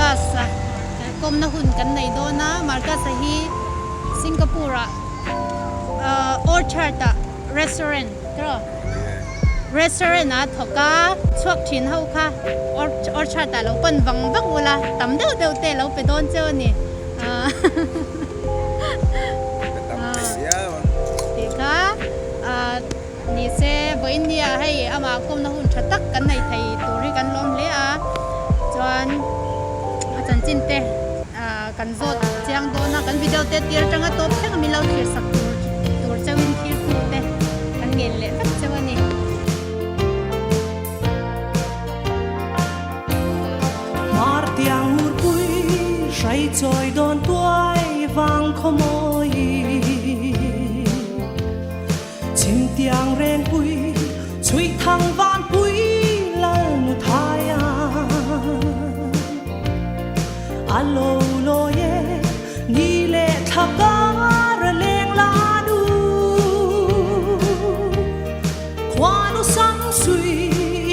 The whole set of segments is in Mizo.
Marcus-a kawmna hun kan nei dawn a, Marcus-a hi Singapore-ah Orchard-ah restaurant tiraw restaurant ah a thawk a, chhuak thin ho kha Orchard ah lo pan vang vang ula tam deuh deuh te a lo pe dawn cheu a ni tih kha ni se vawiin nia hei amah kawmna hun tha tak kan nei thei tur hi kan lawm hle a chuan a chanchin te Kan zawt chiang dawn a, kan video te tir atanga tawp thleng a min lo thlir sak tur tur chauhin thlir tu te kan ngen leh vek chauh a ni. Hmar tiang ngurpui hrai chawi dawn tuai vang khaw mawi Chhim tiang rengpui chhuih thang vanpui lal nu thai a A lo lawi e ni leh thla kar a leng la nu Khuanu sang sui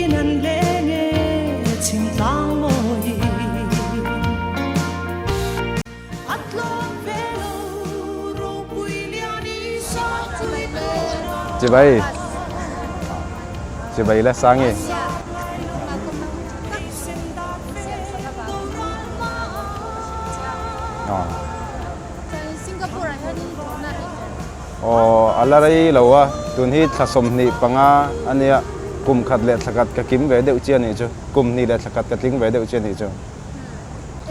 in an leng e chhim tlang mawi Chibai Chibai la sang e. Aw a la rei lo a, tun hi thla 25 a nia, kum khat leh thla khat ka kim ve deuh chiah a nih chu, kum hnih leh thla khat ka tling ve deuh chiah a nih chu.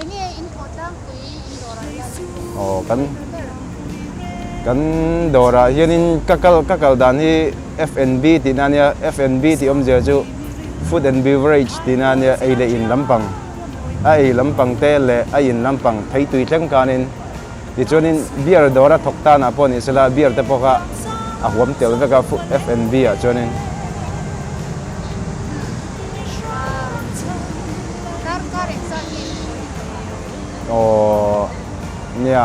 Enge in thawh tlangpui in dawrah hian? Aw kan kan dawrah hianin ka kal ka kal dan hi F&B tihna ania F&B tih awmzia chu food and beverage tihna ania ei leh in lampang a ei lampang te leh a in lampang thei tui thleng khanin tichuanin beer dawra thawk tanah pawh ni sela beer te pawh kha a huam tel vek a F&B ah chuanin. Aw nia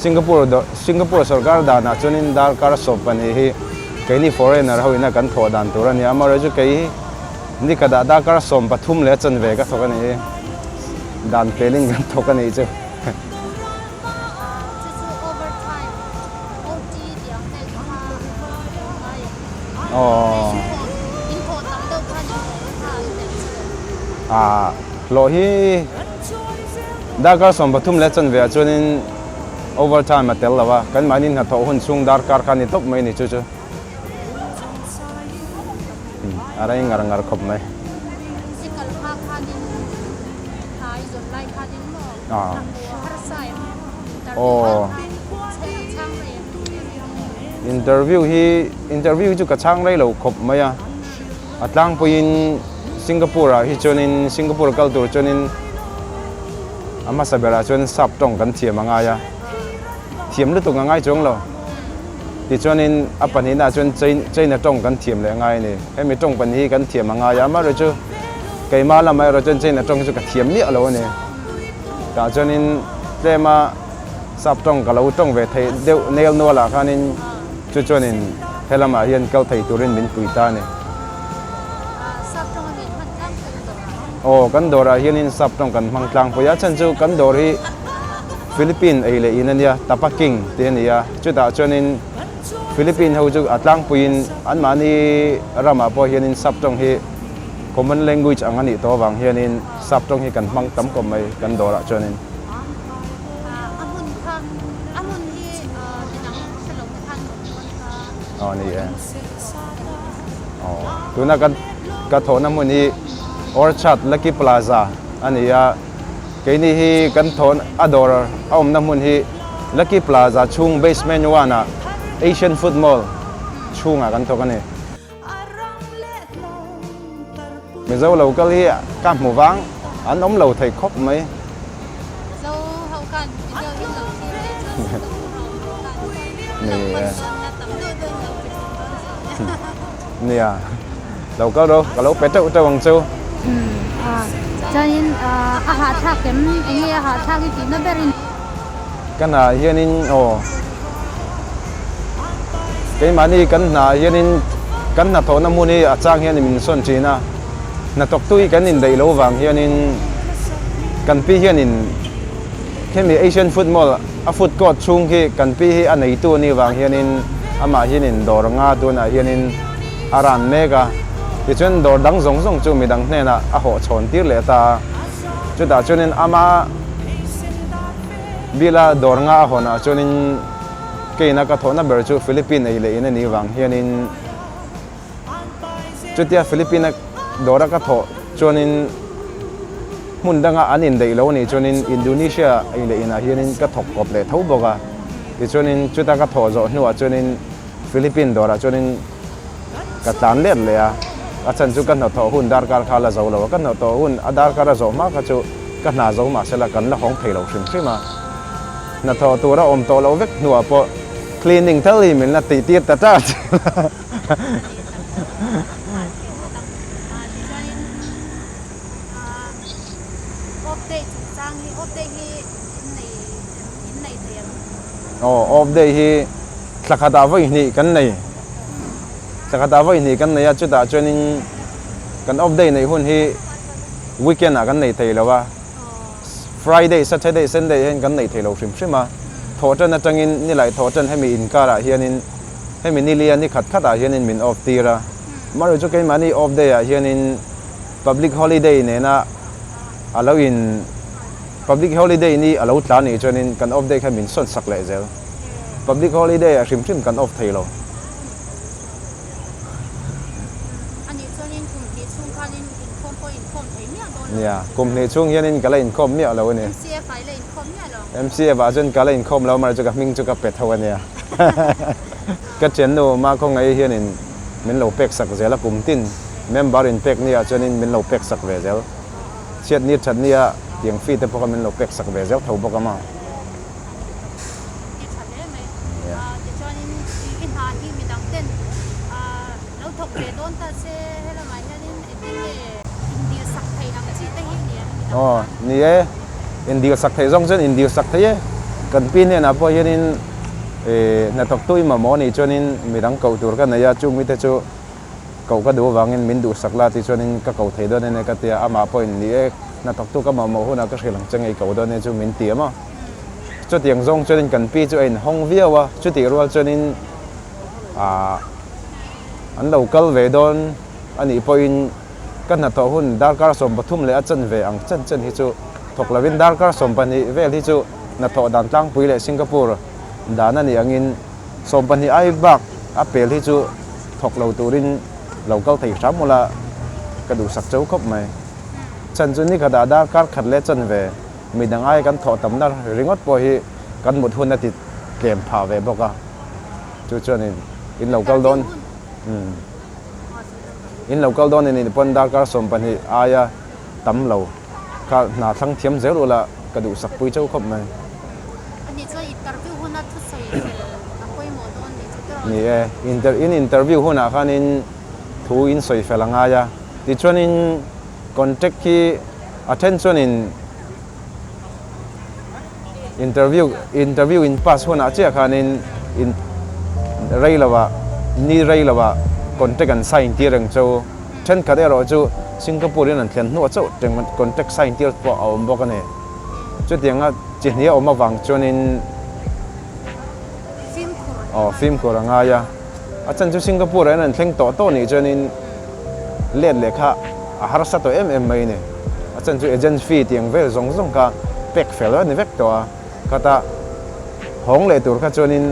Singapore Singapore sorkar danah chuanin darkar 12 hi keini foreigner ho ina kan thawh dan tur a ni a amaherawhchu kei hi nikhatah darkar 13 leh a chanve ka thawk a ni hi dan pelin kan thawk a nih chu. Aw ah hlawh hi darkar 13 leh chanve ah chuanin overtime a tel lo a kan mahni hnathawh hun chhung darkar kha a ni tawp mai a ni chu chu a rei ngar ngar khawp mai. Aw interview hi interview hi chu ka chhang rei lo khawp mai a a tlangpuiin Singapore ah hi chuanin Singapore kal tur chuanin a hmasa berah chuan sap tawng kan thiam a ngai a thiam lutuk a ngai chuang lo tichuanin a pahnihna ah chuan China tawng kan thiam leh a ngai a ni hemi tawng pahnih hi kan thiam a ngai a amaherawhchu keimah lamah erawh chuan China tawng hi chu ka thiam miah lo a ni. Tah chuanin tlema sap tawng ka lo tawng ve theih deuh nel nualah khanin chu chuanin he lamah hian kal thei turin min pui ta a ni. Aw kan dawrah hianin sap tawng kan hmang tlangpui a, chhan chu kan dawr hi Philippine ei leh in a nia, Tapa King tih a ni a, chutah chuanin Philippine ho chu a tlangpuiin anmahni ramah pawh hianin sap tawng hi common language ang a nih tawh avang hianin Sap tawng hi kan hmang tam kawp mai kan dawrah chuanin. A hmun kha a hmun hi midang hre lo te khan rawn dawn kha. Aw ni e. Aw tuna kan ka thawhna hmun hi Orchard Lucky Plaza a ni a, keini hi kan thawh a dawr a awmna hmun hi Lucky Plaza chhung basement one ah Asian Food Mall chhungah kan thawk a ni. Mizo lo kal hi ka hmu vang an awm lo thei khawp mai. Nia lo kal rawh ka lo pe teuh teuh ang chu. Chuanin a hahthlak em enge a hahthlak i tihna berin. Ka hna hianin aw keimahni kan hna hianin kan hnathawhna hmun hi a chang hian min sawn thin a, hnathawktu hi kan indaih lo vang hianin Kan pi hianin khemi Asian Food Mall a food court chhung khi kan pi hi a neitu a nih vang hianin amah hianin dawr nga tunah hianin a ran mek a. Tichuan dawr dang zawng zawng chu midang hnenah a hawh chhawn tir leh ta a. Chutah chuanin ama bila dawr nga a hawnah chuanin keina ka thawhna ber chu Philippine ei leh in a nih vang hianin Chutia Philippine-a dawra ka thawh chuanin hmun danga an indaih lo anih chuanin Indonesia ei leh inah hianin ka thawk kawp leh tho bawk a. Tichuanin chuta ka thawh zawh hnuah chuanin Philippine dawrah chuanin ka tlan let leh a. A chhan chu ka hnathawh hun darkar kha la zo lo a, ka hnathawh hun a darkar a zawh hma kha chu ka hna zo mahsela kan la hawng thei lo hrim hrim a. Hnathawh tura awm tawh loh vek hnuah pawh cleaning thal hi min la tih tir ta ta zel a. Aw off day hi thla khatah vawi hnih kan nei thla khatah vawi hnih kan nei a chutah chuanin kan off day neih hun hi weekend ah kan nei thei lo a. Friday, Saturday, Sunday hian kan neih thei lo hrim hrim a, thawhṭan aṭangin nilai thawhṭan hemi inkarah hianin hemi nilia ni khat khatah hianin min off tir a. Amaherawhchu chu keimahni off day ah hianin public holiday nena a lo in public holiday ni a lo tla nih chuanin kan off day kha min sawn sak leh zel. Public holiday ah hrim hrim kan off thei lo. Anih chuanin kum hnih chhung khanin inkhawm pawh inkhawm thei miah dawn lo. Nia, kum hnih chhung hianin ka la inkhawm miah lo a ni. MCF ah i la inkhawm miah lo. MCF ah chuan ka la inkhawm lo amaherawhchu ka hming chu ka pe tho a nia. Ka thiannu Makhawngaih hianin min lo pek sak zel a kum tin member in pek nia chuanin min lo pek sak ve zel. Chhiat ni that nia tiang fee te pawh kha min lo pek sak ve zel tho bawk a maw. Ti tha hle mai. Tichuanin i hna hi midang ten lo thawk ve dawn ta se helamah hianin engtin nge indil sak thei ang chi te hi ni em midang tan? Aw ni e, indil sak theih zawng chuan indil sak thei e. Kan pi hnenah pawh hianin hnathawktu i mamawh anih chuanin midang koh tur ka nei a, chung mite chu koh ka duh avangin min duhsak la tih chuanin ka ko thei dawn e ka ti a, amah pawhin ni e hnathawktu ka mamawh hunah ka hrilh ang che ngei ko dawn e chu min ti a maw. Chutiang zawng chuanin kan pi chu a inhawng viau a, chutih rual chuanin aah an lo kal ve dawn a nih pawhin ka hnathawh hun darkar 13 leh a chanve ang chen chen hi chu thawk lovin darkar 12 vel hi chu hnathawh dan tlangpui leh Singapore dan a nih angin 12 ai bak a pel hi chu thawk lo turin lo kal thei hram ula ka duhsak cheu khawp mai. Chan chu nikhatah darkar khat leh chanve. Midang ai kan thawh tamna ringawt pawh hi kan mut hun a ti tlem phah ve bawk a, chu chuanin in lo kal dawn in lo kal dawn in pawn darkar 12 aia tam lo kha hna thlang thiam zel ula ka duhsak pui chauh khawp mai. Ni e, in interview hunah khanin thu in sawi fel a ngai a, tichuanin Contact hi a then chuanin interview interview in pass hunah chiah khanin in rei lovah ni rei lovah contact an sign tir ang chu. Thenkhat erawh chu Singapore in an thlen hnuah chauh contact sign tir pawh a awm bawk a ni. Chutianga chi hnih a awm avang chuanin aw fimkhur a ngai a. A chan chu Singapore ah hian an thleng tawh tawh nih chuanin let leh kha a harsa tawh em em mai a ni. A chan chu agent fee tih ang vel zawng zawng kha pek fel a ni vek tawh a. Khatah hawng leh tur kha chuanin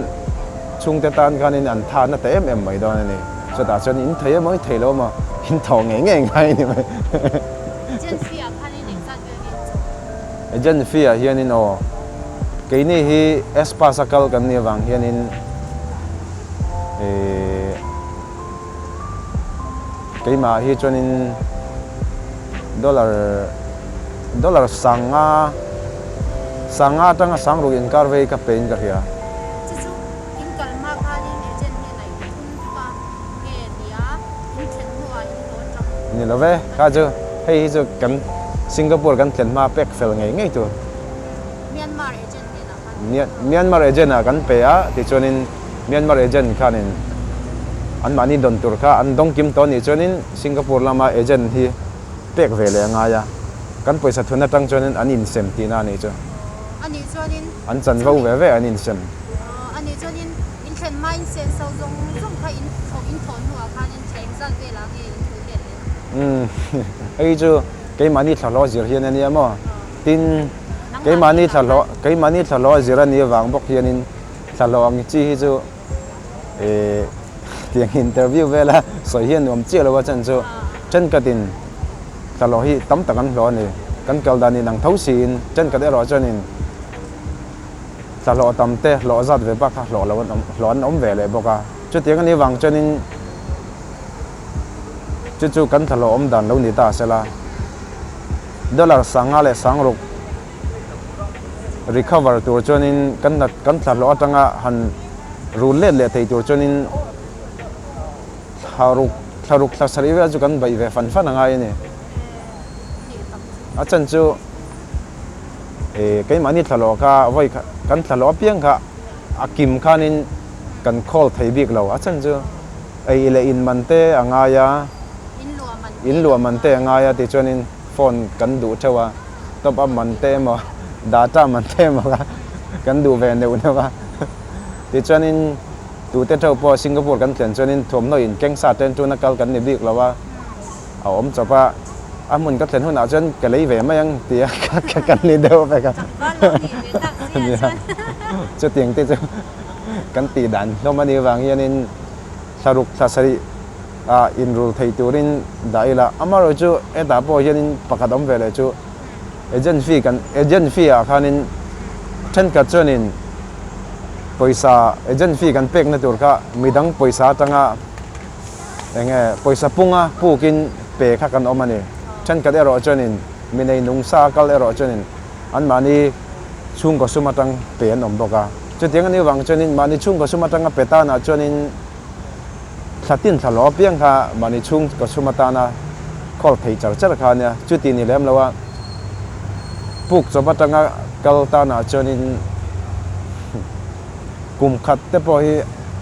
chhungte tan khanin an tha na ta em em mai dawn a ni. Chutah chuan in thei emaw i thei lo emaw in thawh ngei ngei ngai a ni mai. Agent fee ah khanin engzat vel nge an chawk? Agent fee ah hianin aw keini hi S-pass a kal kan nih avang hianin Ehh keimah hi chuanin dollar dollar sanga sanga atanga sangruk inkar vei ka pe in ka hria. Chu chu in kal hma khanin agent hian a in thun vek a nge nia in thlen hnuah in dawn tang. Ni lo ve kha chu hei hi chu kan Singapore kan thlen hma pek fel ngei ngei tur. Myanmar agent hnenah khan. Myanmar agent ah kan pe a tichuanin Myanmar agent khanin anmahni dawn tur kha an dawng kim tawh anih chuanin Singapore lama agent hi pek ve leh a ngai a. Kan pawisa thun atang chuanin an insem tihna a nih chu. A nih chuanin An chanvo chumi ve ve an insem. A nih chuanin in thlen hma in senso zawng zawng kha in thawh in thawh hnuah khan in thleng zat velah nge in thul let leh? Umm hei chu keimahni thlahlawh zir hian a nia maw? Tin, keimahni thlahlawh keimahni thlahlawh zir a nih avang bawk hianin thlahlawh ang chi hi chu eh tiang interview vela sawi hi a nuam chiah lo a chan chu thenkhatin thlahlawh hi tam tak an hlawh a ni. Kan kal dan in ang tho siin thenkhat erawh chuanin thlahlawh tam te hlawh zat ve bak kha hlawh lo an awm hlawh an awm ve leh bawk a. Chutiang a nih vang chuanin chu chu kan thlahlawh awm dan lo ni ta sela dollar sanga leh sangruk recover tur chuanin kan hna kan thlahlawh atanga han rul let leh thei tur chuanin thlaruk thlaruk thla sarih vel chu kan beih ve fan fan a ngai a ni. A chan chu eh keimahni thlahlawh kha vawi khat kan thlahlawh apiang kha a kim khanin kan call thei bik lo a chan chu ei leh in man te a ngai a in luah man te a ngai a tichuanin phone kan duh theuh a. Top up man te emaw data man te emaw kha kan duh ve neuh neuh a. Tichuanin tute theuh pawh Singapore kan thlen chuanin thuamhnaw in keng sa ten tuna kal kan ni bik lo a, a awm chawp a, a hmun ka thlen hunah chuan ka lei ve mai ang tia kan ni deuh vek a. Chutiang te chu kan tih dan hlawm a nih vang hianin thlaruk thla sarih ah inrul thei turin dah ila, amaherawhchu hetah pawh hianin pakhat awm ve leh chu agent fee kan agent fee ah khanin thenkhat chuanin pawisa agent fee kan pekna tur kha midang pawisa atanga eng nge pawisa punga pukin pe kha kan awm a ni. Thenkhat erawh chuanin mi nei nung sa kal erawh chuanin anmahni chhungkaw sum atang pe an awm bawk a, chutiang a nih vang chuanin mahni chhungkaw sum atanga pe tanah chuanin Thlatin thlahlawh apiang kha mahni chhung ka chhum atana call thei char char kha ania, chuti ni lem lo a, puk chawp atanga kal tanah chuanin kum khat te pawh hi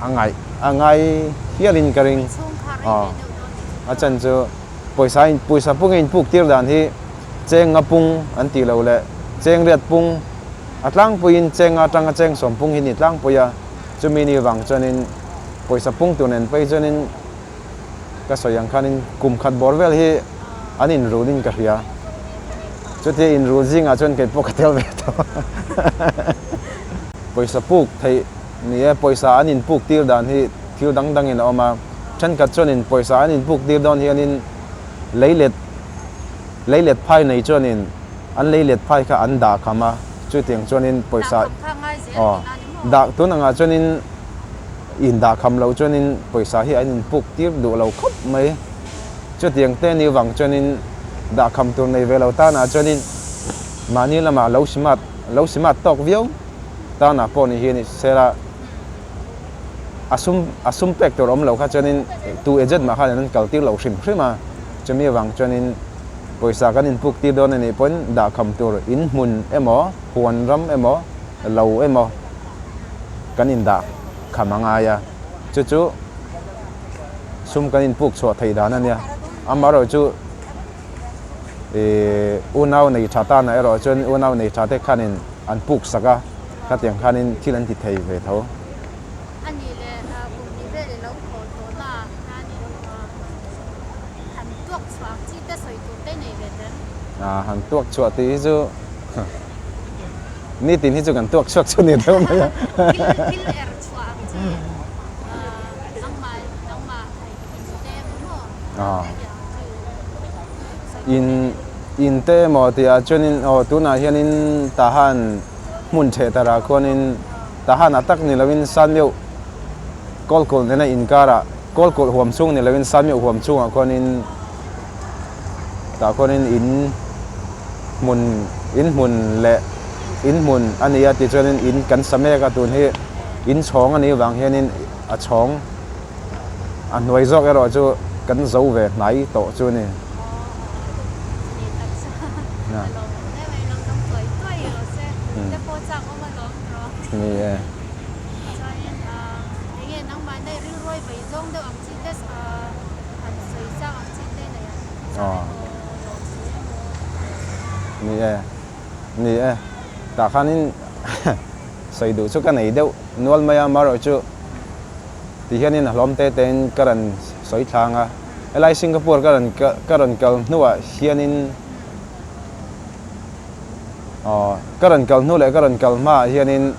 a ngaih a ngai hialin ka ring. Aw a chan chu pawisa in pawisa pung a inpuk tir dan hi cheng nga pung an tih loh leh cheng riat pung a tlangpuiin cheng nga atanga cheng sawm pung hi ni tlangpui a. Chumi ni vang chuanin pawisa pung tur nen phei chuanin ka sawi ang khanin kum khat bawr vel hi an inrulin ka hria. Chutia inrul zingah chuan kei pawh ka tel ve tawh. Pawisa puk theih ni e, pawisa an inpuk tir dan hi thil dang dangin a awm a. Thenkhat chuanin pawisa an inpuk tir dawn hianin leilet leilet phai nei chuanin an leilet phai kha an dah kham a, chutiang chuanin pawisa aw. Dah tun angah chuanin in dah kham loh chuanin pawisa hi an inpuk tir duh lo khawp mai. Chutiang te ni vang chuanin dah kham tur nei ve lo tanah chuanin mahni lamah lo smart lo smart tawk viau tanah pawh ni hi a ni. Sela a sum a sum pek tur awm lo kha chuanin tu agent mah khan an kal tir lo hrim hrim a. Chumi avang chuanin pawisa kan inpuk tir dawn a nih pawhin dah kham tur in hmun emaw huan ram emaw lo emaw kan indah kham a ngai a, chu chu sum kan inpuk chhuah theih dan a nia. Amaherawh chu ih unau nei tha tanah erawh chuan unau nei tha te khanin an puk sak a, khatiang khanin thil an ti thei ve tho. A nih leh kum hnih vel i lo thaw tawh na hianin han tuak chhuah ang chi te sawi tur te nei ve tel. Han tuak chhuah tih hi chu. Nitin hi chu kan tuak chhuak chu ni deuh mai a. Thil thil er chhuah ang chi nangmah nangmah hei in te emaw maw In in te emaw tih ah chuanin aw tunah hianin tahan hmun theh tarah khuanin tahan a tak ni loin Sanmeuh kawlkulh nena inkarah kawlkulh huam chhung ni loin Sanmeuh huam chhungah khuanin tah khuanin in hmun in hmun leh in hmun a ni a tichuanin in kan sa mek a tun hi in chhawng a nih vang hianin a chhawng a hnuai zawk erawh chu kan zo ve hnai tawh chu a ni. Ni e. Ni e, ni e, tah khanin sawi duh chu ka nei deuh nual mai a, amaherawhchu ti hianin a hlawm te tein ka rawn sawi thlang a, helai Singapore ka rawn ka rawn kal hnuah hianin aw ka rawn kal hnu leh ka rawn kal hmaah hianin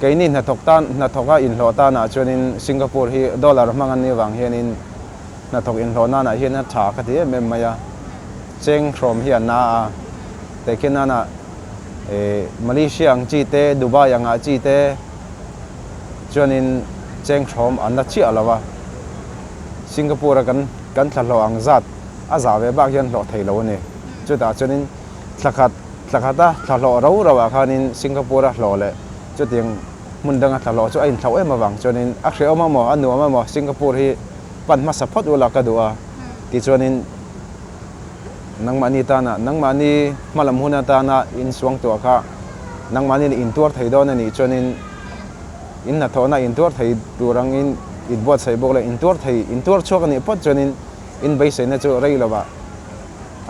keini hnathawk tan hnathawka inhlawh tanah chuanin Singapore hi dollar hmang an nih avang hianin Hnathawk inhlawh nanah hian a tha ka ti em em mai a, cheng hrawm hi a na a, tehkhin nanah eh Malaysia ang chi te, Dubai angah chi te chuanin cheng hrawm a na chiah lo a, Singapore a kan kan thlahlawh ang zat a zah ve bak hian hlawh thei lo a ni. Chutah chuanin thlakhat thlakhata thlahlawh ro ro ah khanin Singapore a hlawh leh chutiang hmun danga thlahlawh chu a inthlauh em avang chuanin a hrehawm amaw a nuam amaw Singapore hi pan hmasa phawt ula ka duh a tichuanin nangmahni tana nangmahni hmalam hun atana in suang tuah kha nangmahni in tuar thei dawn a nih chuanin in hnathawhna in tuar thei tur angin in buatsaih bawk leh in tuar thei in tuar chhuak a nih phawt chuanin in beiseina chu rei lovah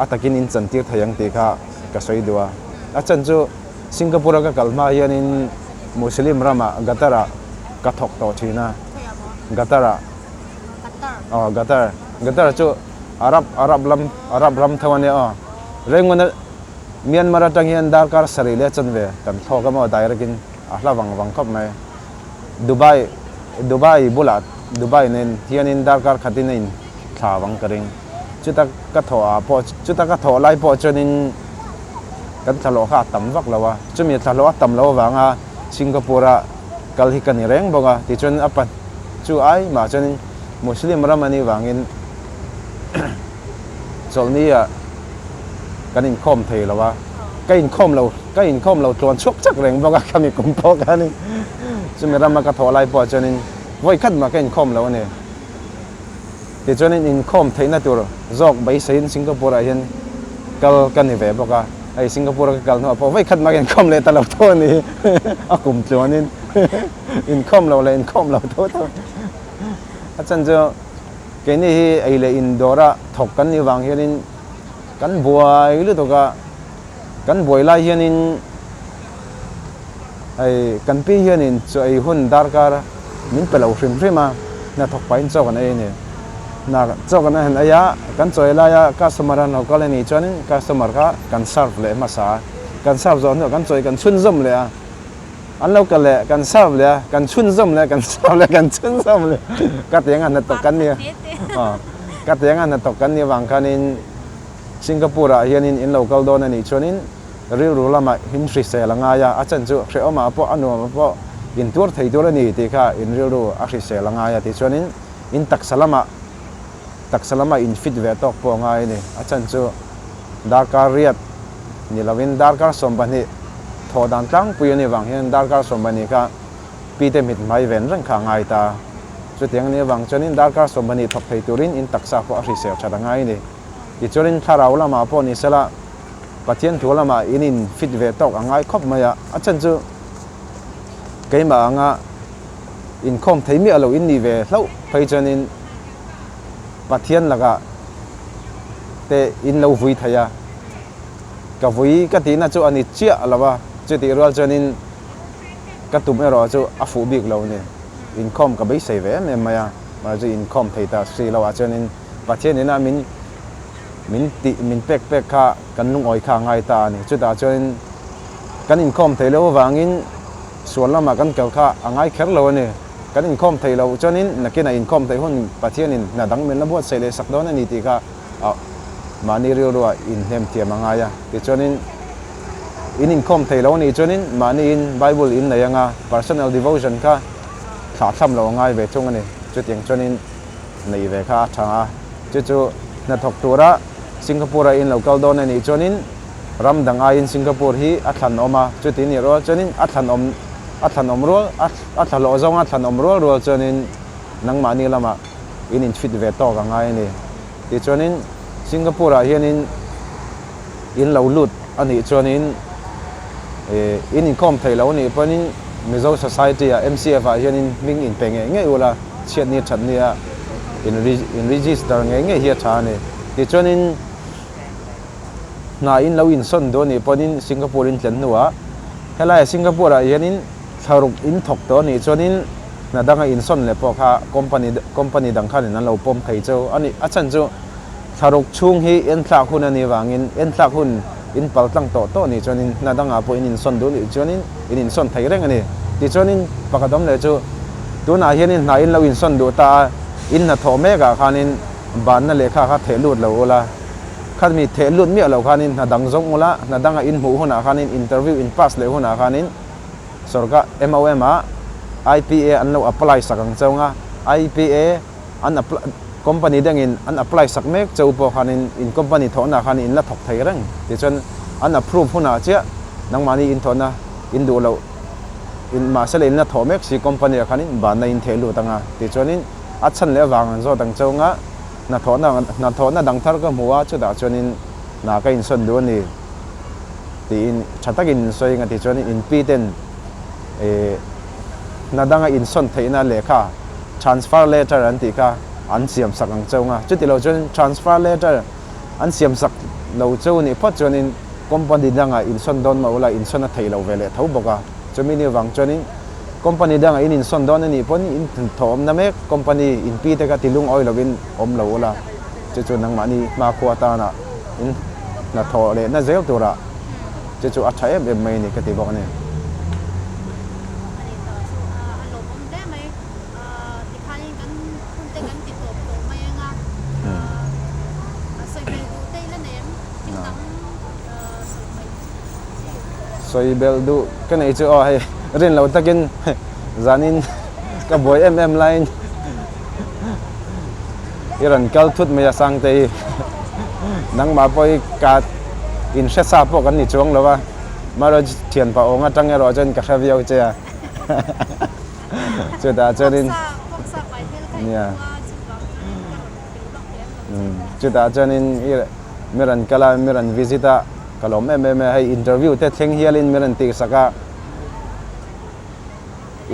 a takin in chantir thei ang tih kha ka sawi duh a a chan chu Singapore a ka kal hma hianin Muslim ramah Qatar ah ka thawk tawh thin a Qatar ah aw Qatar Qatar chu Arab Arab lam Arab ram tho a nia aw Renguna Myanmar atang hian darkar sarih leh chanve kan thlawk a maw direct in a hla vang vang khawp mai Dubai Dubai bulah Dubai nen hianin darkar khatin a in thla vang ka ring chuta ka thawh ah pawh chuta ka thawh lai pawh chuanin kan thlahlawh kha a tam vak lo a chumi thlahlawh a tam loh avanga Singapore a kal hi ka ni reng bawk a tichuan a pa chu ai mah chuanin Muslim ram a nih vangin chawlhni ah kan inkhawm thei lo a ka inkhawm lo ka inkhawm lo tluan chhuak chak reng bawk a khami kum pawh khanin chumi rama ka thawh lai pawh chuanin vawi khat mah ka inkhawm lo a ni. Tichuanin inkhawm theihna tur zawk beiseiin Singapore ah hian kal ka ni ve bawk a, hei Singapore a ka kal hnuah pawh vawikhat mah ka inkhawm leh ta lo tho a ni hi, a kum tluanin inkhawm lo leh inkhawm lo tho tho. A chan chu keini hi ei leh in dawra thawk kan nih vang hianin kan buai lutuk a, kan buai lai hianin hei kan pi hianin chaw ei hun darkar min pe lo hrim hrim a, hnathawk pahin chaw kan ei a ni. Hna chaw kan han ei a, kan chaw ei laia customer an lo kal a nih chuanin customer kha kan serve leh hmasa a, kan serve zawh hnuah kan chaw ei kan chhunzawm leh a, an lo kal leh kan serve leh a, kan chhunzawm leh a, kan serve leh a, kan chhunzawm leh a, ka tiang a hnathawk kan nia, ka tiang a hnathawk kan nih avang khanin Singapore ah hianin in lo kal dawn a nih chuanin rilru lamah in hrisel a ngai a, a chan chu hrehawmah pawh a nuamah pawh in tuar thei tur a ni tih kha in rilru a hrisel a ngai a tih chuanin in taksa lamah taksa lamah in fit ve tawk pawh a ngai a ni. A chan chu darkar riat ni lovin darkar 12 thawh dan tlangpui a nih vang hian darkar 12 kha pite mit hmai ven reng kha a ngai ta. Chutiang a nih avang chuanin darkar 12 thawk thei turin in taksa pawh a hrisel that a ngai a ni. Tichuanin thlarau lamah pawh ni sela Pathian thu lamah in in fit ve tawk a ngai khawp mai a, a chhan chu keimah anga inkhawm thei miah lo in nih ve hlauh phei chuanin Pathian lakah te in lo vui thei a, ka vui ka tihna chu a ni chiah lo a, chutih rual chuanin ka tum erawh chu a fuh bik lo a ni, inkhawm ka beisei ve em em mai a, mahse inkhawm thei ta si lo ah chuanin Pathian ina min min tih min pek pek kha kan lungawi kha a ngai ta a ni. Chutah chuanin kan inkhawm theih loh avangin sual lamah kan kal kha a ngai kher lo a ni. Kan inkhawm theih loh chuanin nakinah inkhawm theih hun Pathianin hna dang min la buatsaih leh sak dawn a ni tih kha mahni rilruah inhnem thiam a ngai a. Tichuanin in inkhawm theih loh a nih chuanin mahniin Bible in nei anga personal devotion kha thlahthlam loh a ngai ve thung a ni. Chutiang chuanin nei ve kha a tha a, chu chu hnathawk tura Singapore a in lo kal dawn a nih chuanin ram dang aiin Singapore hi a thlan awm a, chuti nih rual chuanin a thlan awm a thlan awm rual a thlahlawh zawnga a thlan awm rual rual chuanin nangmahni lamah in in fit ve tawk a ngai a ni. Tichuanin Singapore ah hianin in lo lut a nih chuanin in inkhawm thei lo a nih pawhin Mizo Society ah MCF ah hianin hming in pe ngei ngei ula chhiatni thatni a in register ngei ngei hi a tha a ni. Tichuanin Hna in lo insawn duh a nih pawhin Singapore in tlen hnuah helaiah Singapore ah hianin thlaruk in thawk tawh a nih chuanin hna danga insawn leh pawh kha company company dang khanin an lo pawm thei cheu a ni. A chhan chu thlaruk chhung hi enthlak hun a nih vangin enthlak hun in pal tlang tawh tawh a nih chuanin hna dangah pawh in insawn duh a nih chuanin in insawn thei reng a ni. Tichuanin pakhat awm leh chu tunah hianin hna in lo insawn duh ta a, in hnathawh mekah khanin banna lehkha kha theh lut lo ula. Khatmi theh lut miah loh khanin hna dang zawng ula, hna danga in hmuh hunah khanin interview in pass leh hunah khanin sorkar MOM ah IPA an lo apply sak ang cheu nga, IPA an apply company dangin an apply sak mek cheu pawh khanin in company thawhna khanin in la thawk thei reng tichuan an approve hunah chiah nangmahni in thawhna in duh loh in mahse la in la thawh mek si company ah khanin banna in theh lut anga tichuanin a chhan leh avang an zawt ang cheu nga. Hnathawhna hnathawhna dang thar ka hmu a, chutah chuanin hna ka insawn duh a ni tiin tha takin in sawi ang a ti chuanin in pi ten ih hna danga insawn theihna lehkha transfer letter an tih kha an siam sak ang cheu nga, chuti lo chuan transfer letter an siam sak lo cheu nih phawt chuanin company danga insawn dawn mah ula insawn a theih lo ve leh tho bawk a, chumi ni vang chuanin Company dangah in insawn dawn a nih pawn in thawhawmna mek company in pi te kha ti lungawi lovin awm lo ula, chu chu nangmahni hmakhua atana in hnathawh lehna zel turah chu chu a tha em em mai a ni ka ti bawk a ni. A ni ta chu a lawmawm hle mai. Tikhanin kan hun te kan ti tawp tawh mai anga sawi belh duh te ila nei em? Thil dang sawi mai. Sawi belh duh ka nei chu aw hei rin lo takin zanin ka buai em em laiin i rawn kal thut mai a Sangte hi nangmah pawh hi ka in hre sa pawh kan ni chuang lo va Marriage thianpa awng atang erawh chuan ka hre viau che a chutah chuanin nia chutah chuanin i mi rawn kal a mi rawn visit a ka lawm em em e hei interview te thleng hialin mi rawn tihsak a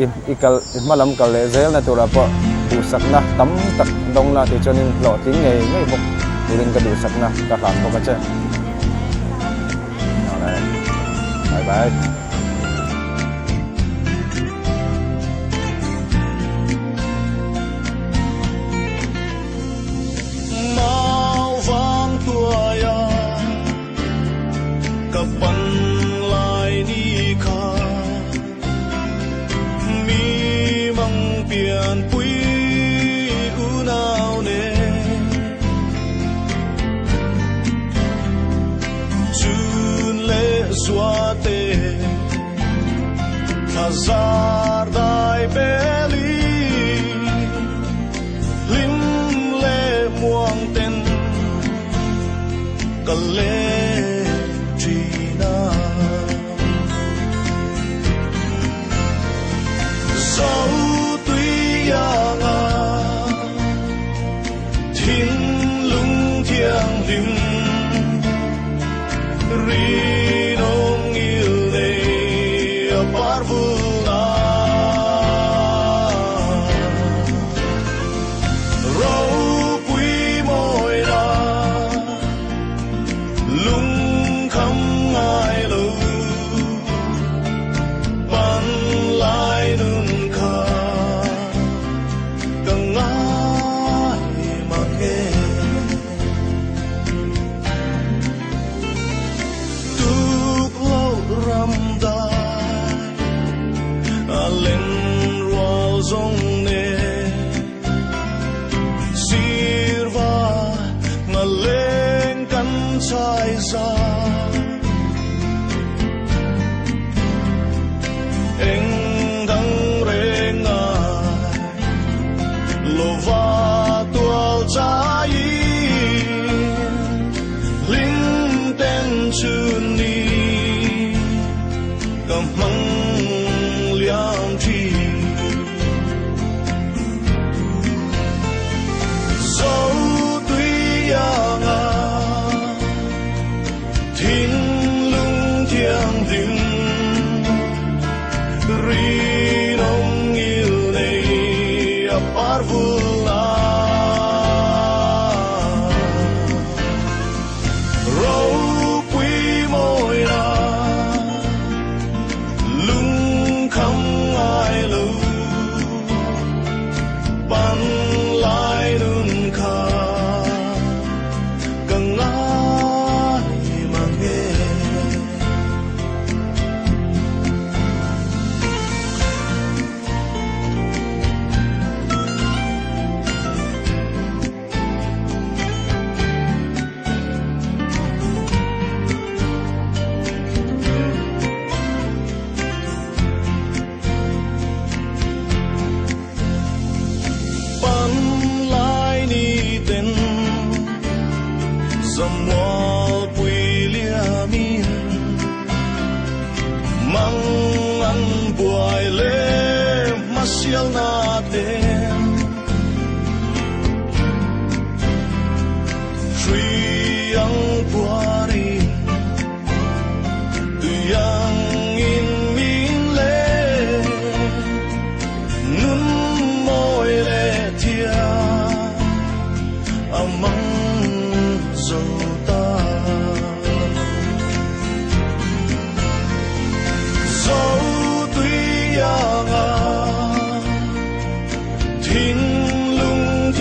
i i kal i hma lam kal leh zel na turah pawh duhsakna tam tak dawng la tih chuanin hlawhtling ngei ngei bawk turin ka duhsakna ka hlan bawk a che bye bye. Mau vang tuaia ka pan lai ni kha mi mang pian pui unau nen chun leh zua te thla zar dai beli Hlim leh muang ten ka leng thin a. Zo tui ianga thinlung thianghlim rinawm ngil nei a par vul a. Ropui mawi la lungkham ngai lo pan lai nun kha ka ngai mang e. Tuk loh ram dai a len rual zawng nen sirva nga leng kan chai za eng dang reng ngai lova tual chai Lim ten chhun ni ka hmang liam thin. Zo tui ianga thinlung thianghlim rinawm ngil nei a par vul a. Ropui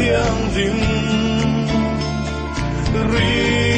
Thianghlim. Ri.